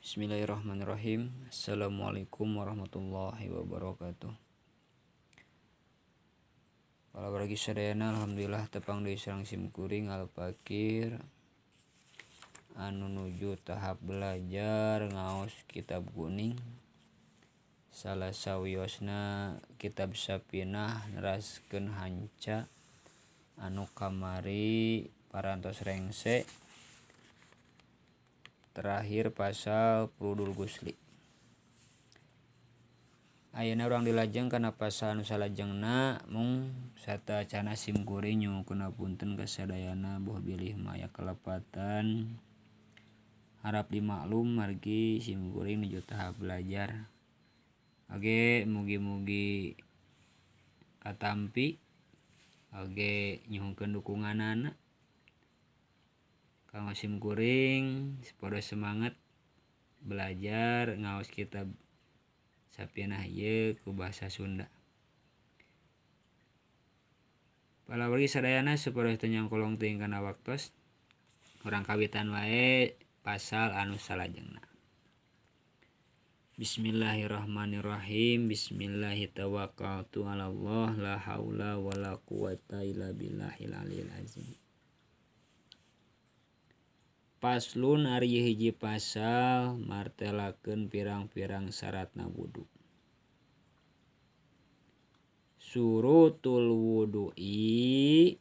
Bismillahirrahmanirrahim. Assalamualaikum warahmatullahi wabarakatuh. Para wargi sadayana, alhamdulillah tepang deui sareng sim kuring Al-Fakir anu nuju tahap belajar ngaos kitab kuning. Salah sawiosna kitab Safinah neraskeun hanca anu kamari parantos rengse terakhir pasal Furudul Gusli. Ayeuna urang dilajeng kana pasal anu salajengna mung satacana sim kuring nyuhunkeun hapunten ka sadayana boh bilih maya kalepatan. Harap dimaklum margi sim kuring nuju tahap belajar. Oge mugi-mugi katampi oge nyuhunkeun dukunganana. Kanggo sim kuring sapodo semangat belajar ngaos kitab Safinah ieu ku bahasa Sunda. Palawargi sadayana supaya teu nyangkolong teuing kana waktos, urang kawitan wae pasal anu salajengna. Bismillahirrahmanirrahim. Bismillahi tawakkaltu ala Allah la haula wala quwata illa billahil aliyil azim. Paslon ari hiji pasal martelakeun pirang-pirang syaratna wudu. Surutul wudu'i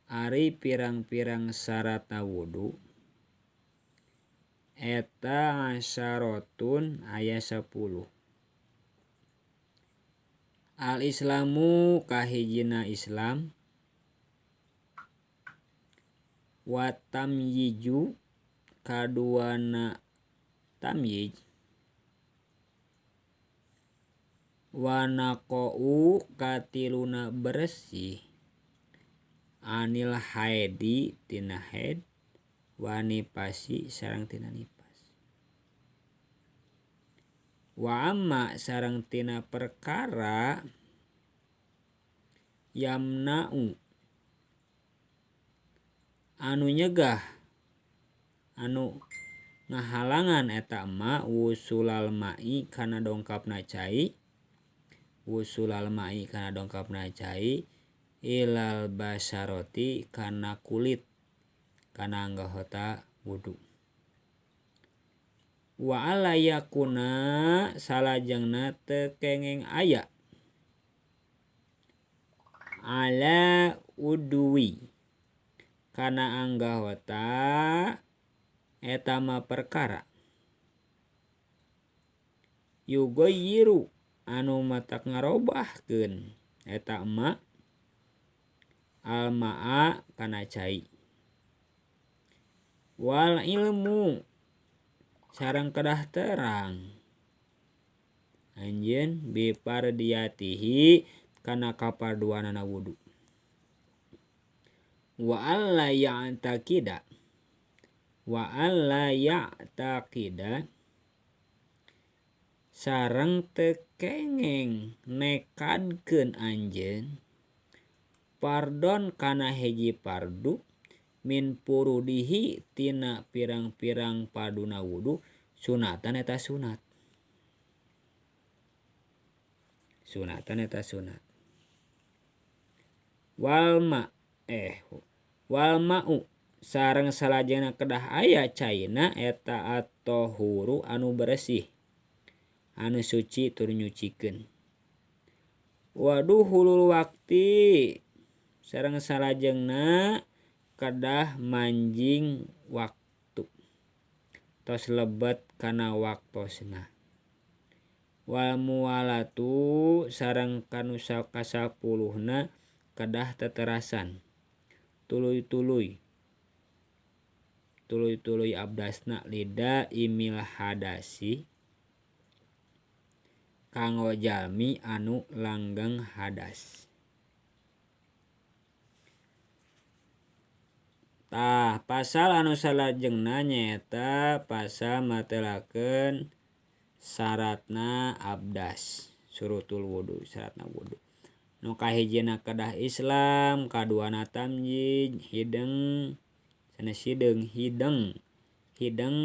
ari pirang-pirang syaratna wudu eta asyaratun aya 10. Al-Islamu kahijina Islam wa tamyiju kaduana tamyij wa naqau katiluna bersih anil haidi tina haid wa nifasi sareng tina nifas wa amma sareng tina perkara yamna'u anu nyegah anu ngahalangan eta ma wusulal ma'i kana dongkapna cai wusulal ma'i kana dongkapna cai ilal basaroti kana kulit kana anggota wudu wa alla yakuna salajengna teu kenging aya ala udwi kana anggota eta mah perkara yugoyiru anu matak ngarobahkeun eta ma almaa kana cai wal ilmu sareng kedah terang anjeun bipardiyatihi kana kaparduanana wudu wa alla ya'taqida sareng teu kengeng nekadkeun anjeun fardon kana hiji fardu min furudihi tina pirang-pirang farduna wudu sunatan eta sunat sunatan eta sunat wal ma wal ma'u sareng salajengna kedah aya caina eta at-tahuru anu bersih anu suci tur nyucikeun waduhulul waqti sareng salajengna kedah manjing waktu tos lebet kana waktosna wal muwalatu sareng kanu kasapuluhna kedah teterasan tuluy-tuluy tuluy-tuluy abdasna lida imil hadasi kanggo jalmi anu langgeng hadas. Tah pasal anu salajengna nyaeta pasal matelakeun syaratna abdas surutul wudu syaratna wudu. Nu kahijina kedah Islam, kaduana tamyiz, hideng sanes hideung hideng hideng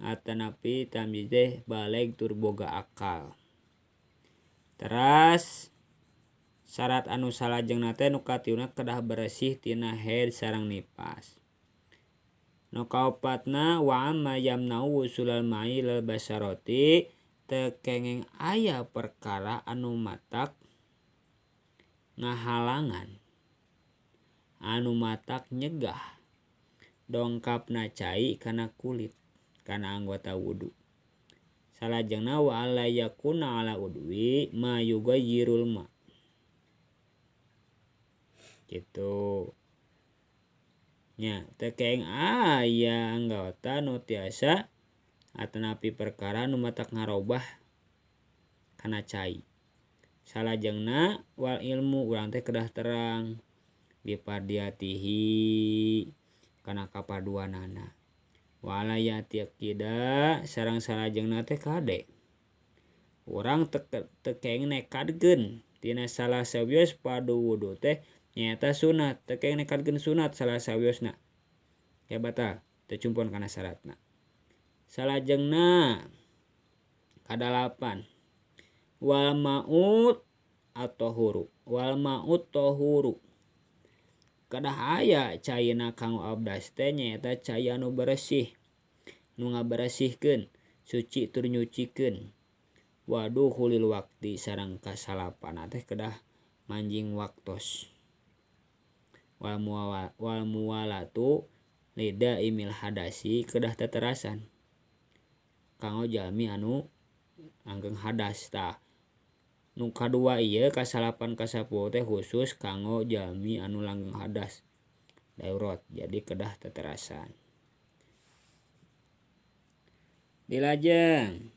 Atanapi tamyiz teh baleg tur boga akal. Teras syarat anu salajengna teh nu katiluna kedah beresih tina haid sareng nifas. Nu kaopatna wa amma yamnau wusulal ma'i lil basarati teu kengeng aya perkara anu matak ngahalangan anu matak nyegah dongkapna cai kana kulit kana anggota wudu. Salajengna wa alla yakuna ala udwi ma yughayyirul ma. Gitu. Nya teu kenging aya anggota nu tiasa atanapi perkara nu matak ngarobah kana cai. Salajengna wal ilmu urang teh kedah terang bipardiatihi kana kapaduanana. Wala yatiqida sareng salajengna teh kade. Urang teu kenging nekadkeun tina salah sawios padu wudu teh nyaeta sunat, teu kenging nekadkeun sunat salah sawiosna. Ya batal, teu cumpon kana syaratna. Salajengna kadalapan wal maut at-tahuru, wal maut tahuru. Kedah aya caina kanggo abdas teh nyaeta cai anu beresih, nu ngaberesihkeun, suci tur nyucikeun. Waduh hulil wakti sareng kasalapana teh kedah manjing waktos. Wal muwalatu lida imil hadasi kedah teterasan kanggo jalmi anu langgeng hadas tah. Nu kadua ieu kasalapan kasapuluh teh khusus kanggo jalmi anu langgeng hadas darurat jadi kedah teterasan. Dilajeng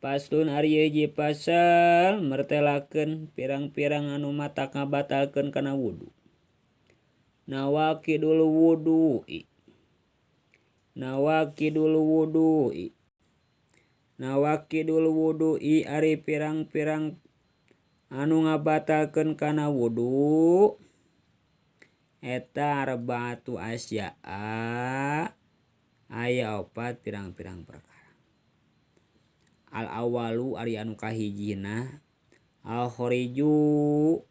paslon ari hiji pasal mertelakeun pirang-pirang anu matak ngabatalkeun kana wudu. Nawaqidul wudu'i. Nawaqidul wudu'i. Nawaqidul wudu'i ari pirang-pirang anu ngabatalkeun kana wudu eta arba'atu asya'a aya opat pirang-pirang perkara. Al awalu ari anu kahijina al khariju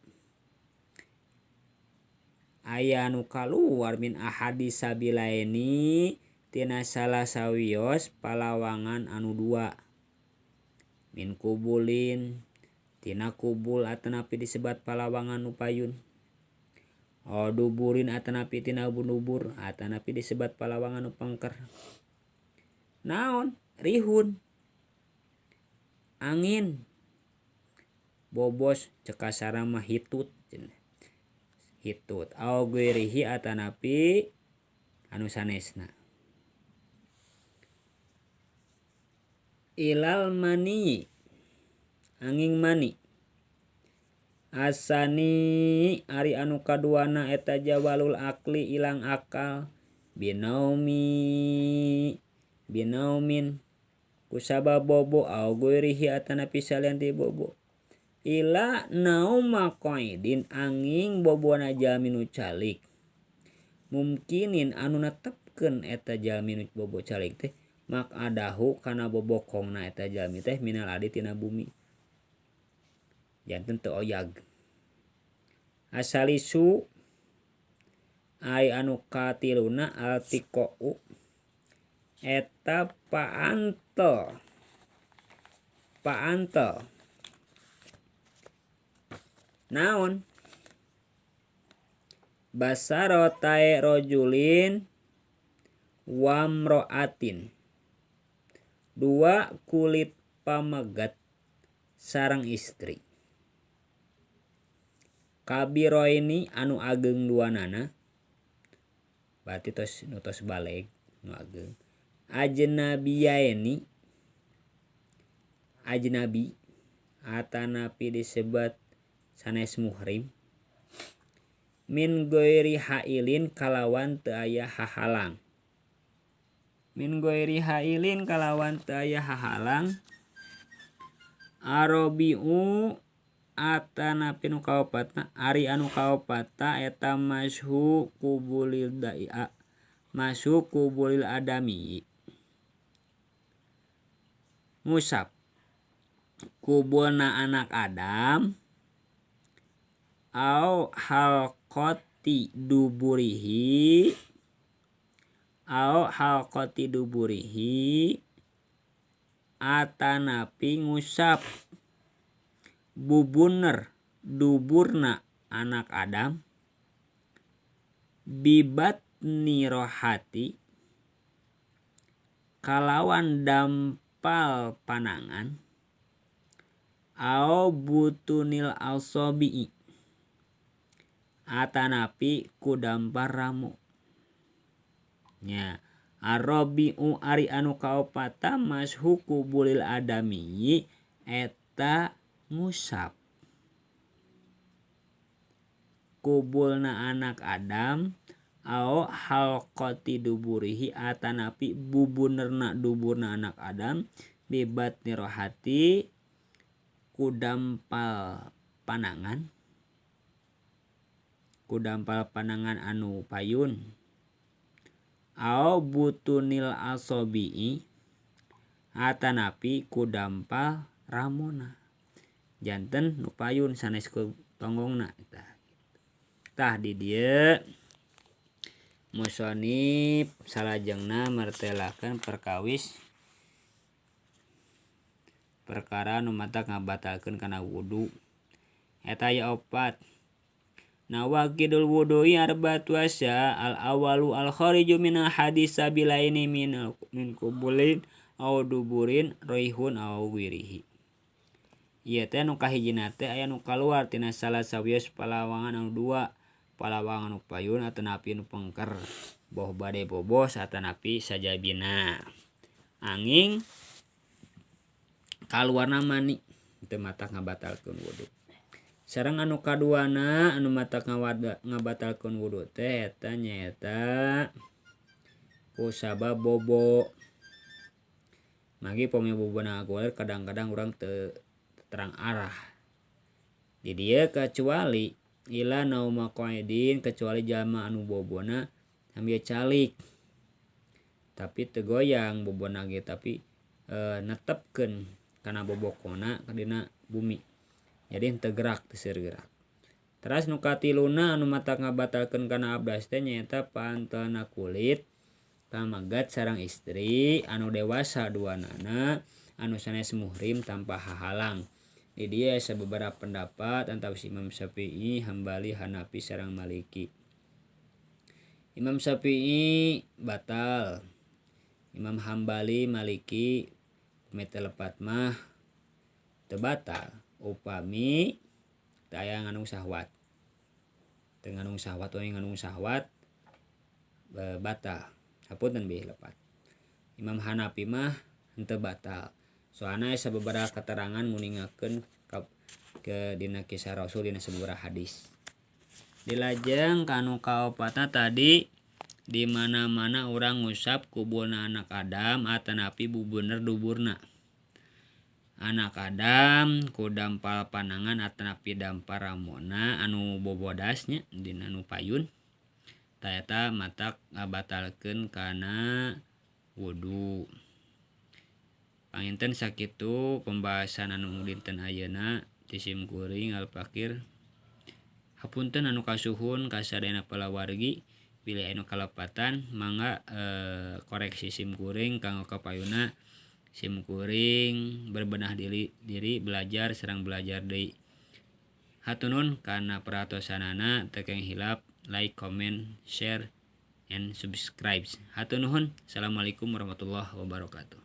aya anu kaluar min ahadi sabilaini tina salah sawios palawangan anu dua min kubulin tina kubul atanapi disebat palawangan nu payun o duburin atanapi tina dubur atanapi disebat palawangan nu pengker naon rihun angin bobos cekasara mah hitut hitut au guirihi atanapi anu sanesna ilal mani angin mani asani ari anu kaduana eta jawalul akli ilang akal binaumi binaumin kusabab bobo au guirihi atanapi salian ti bobo ila nauma qaidin angin bobona jalmi nu calik mungkinin anu netepkeun eta jalmi nu bobo calik teh mak adahu kana bobokongna eta jalmi teh minal adi tina bumi janten teu oyag asalisu ai anu katiluna altiqau eta paantel paantel naon basarotae rojulin wamroatin dua kulit pamegat sareng istri kabiroini anu ageng duanana berarti tos nu tos baleg nu ageng ajnabiyaini ajnabi atanapi disebat sanes muhrim min ghairi hailin kalawan teu aya hahalang min ghairi hailin kalawan teu aya hahalang arabiu atanapi nu kaopatna ari anu kaopatna eta mashu kubulil daia mashu kubulil adami Ngusap kubulna anak Adam au halqati duburihi au halqati duburihi atanapi ngusap bubuner duburna anak Adam bibatni rohati kalawan dampal panangan au butunil asabi'i atanapi ku dampar ramu nya. Arabi'u ari anu kaopata mashu kubulil adami eta ngusap kubulna anak Adam au halqati duburihi atanapi bubunerna duburna anak Adam bibatni rohati ku dampal panangan ku dampal panangan anu payun au butunil asobi'i atanapi ku dampal ramona janten nu payun sanes ku tonggongna eta. Tah di dieu musonib salajengna mertelakeun perkawis perkara nu matak ngabatalkeun kana wudu eta aya opat. Nawaqidul wudu'i arba'atu asya al awalu al khariju min hadis sabilaini min kubulin au duburin roihun au wirihi. Ieu teh nu kahijina teh aya nu kaluar tina salah sawios palawangan anu dua, palawangan anu payun atanapi nu pengker, boh bade bobos atanapi sajabina. Angin kaluarna mani teu matak ngabatalkeun wudu. Sareng anu kaduana anu matak ngabatalkeun wudu teh eta nyaeta kusabab bobo. Magi pami bobona ngaguler kadang-kadang urang teu terang arah. Di dieu kecuali ila nauma qaidin kecuali jalma anu bobona sambil calik. Tapi teu goyang bobona ge tapi netepkeun kana bobokona dina bumi. Jadi henteu gerak teu seur gerak. Teras nu katiluna anu matak ngabatalkeun kana abdas teh nyaeta pantelna kulit pamagat sareng istri anu dewasa duanana anu sanes muhrim tanpa hahalang. Di dieu aya sababaraha pendapat antawis Imam Syafi'i, Hambali, Hanafi sareng Maliki. Imam Syafi'i batal. Imam Hambali, Maliki mete lepat mah teu batal upami teu aya ngandung syahwat. Teu ngandung syahwat we ngandung syahwat batal. Hapunten bilih lepat. Imam Hanafi mah henteu batal. Soalna aya sababaraha keterangan nguningakeun ke dina kisah Rasul dina sababaraha hadis. Dilajeng kanu kaopatna tadi di mana-mana urang ngusap kubulna anak Adam atanapi bubener duburna. Anak Adam ku dampal panangan atanapi dampar ramona anu bobodasnya dina nu payun. Ta eta matak ngabatalkeun kana wudu. Panginten sakitu pembahasan anu dinten ayeuna ti sim kuring Al-Fakir. Hapunten anu kasuhun kasadayana palawargi bilih anu kalepatan mangga koreksi sim kuring kanggo kapayuna sim kuring berbenah diri belajar sareng belajar deui. Hatunun kana perhatosanana teu keng hilap like, comment, share, and subscribe. Hatur nuhun. Assalamualaikum warahmatullahi wabarakatuh.